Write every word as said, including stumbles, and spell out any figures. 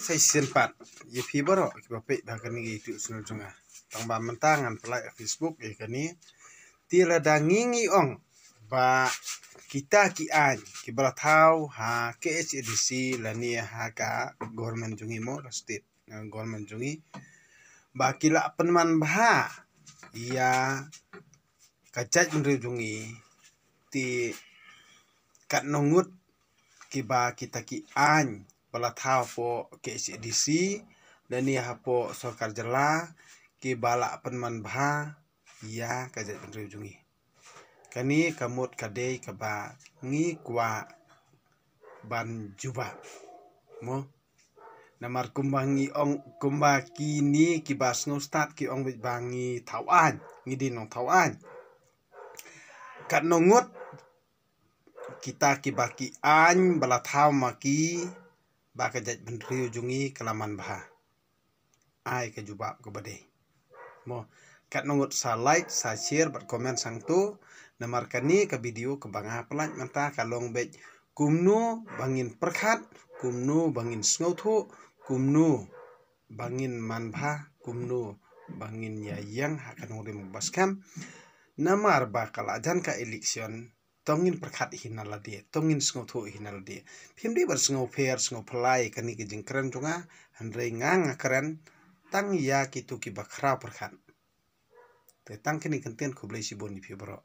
Sa shisien pat ïa phi baroh kiba peit ba kane ka YouTube channel jong nga. Tang ba mynta ngan pynlait ha Facebook ïa kane. Te lada ngi ngi ong ba kita ki aiñ kiba la thaw ha K H A D C lane ha ka government jong ngi mo, ka state, eh, government jong ngi, ba ki la pynman bha ïa ka jaitbynriew jong ngi, te katno ngut kiba kita ki aiñ ba la thaw hapoh K H A D C lane hapoh sorkar jylla kiba la pynman bha ïa ka jaitbynriew jong ngi? Kane ka mut ka dei kaba ngi kwah ban jubab mo. Namar kumba ngi ong, kumba kine kiba sngewstad ki ong beit ba ngi thaw aiñ, ngi dei nongthaw aiñ. Katno ngut kita kiba ki aiñ ba la thaw ma ki ba ka jaitbynriew jong ngi ka la man bha? Ai ka jubab kaba dei mo. Katno ngut sa like, sa share bad comment sangto. Namar kane ka video kaba nga pynlait mynta ka long beit kumno ba ngin pyrkhat, kumno ba ngin sngewthuh, kumno ba ngin man bha, kumno ba ngin ïa ïeng ha ka nongrim kaba skhem. Namar ba ka la jan ka election, to ngin pyrkhat hi na lade, to ngin sngewthuh hi na lade. Phim dei ban sngewpher sngewphylla ïa kane ka jingkren jong nga, hynrei nga nga kren tang ïa kito kiba khraw pyrkhat. Te tang kine ki kyntien, khublei shibun ïa phi baroh.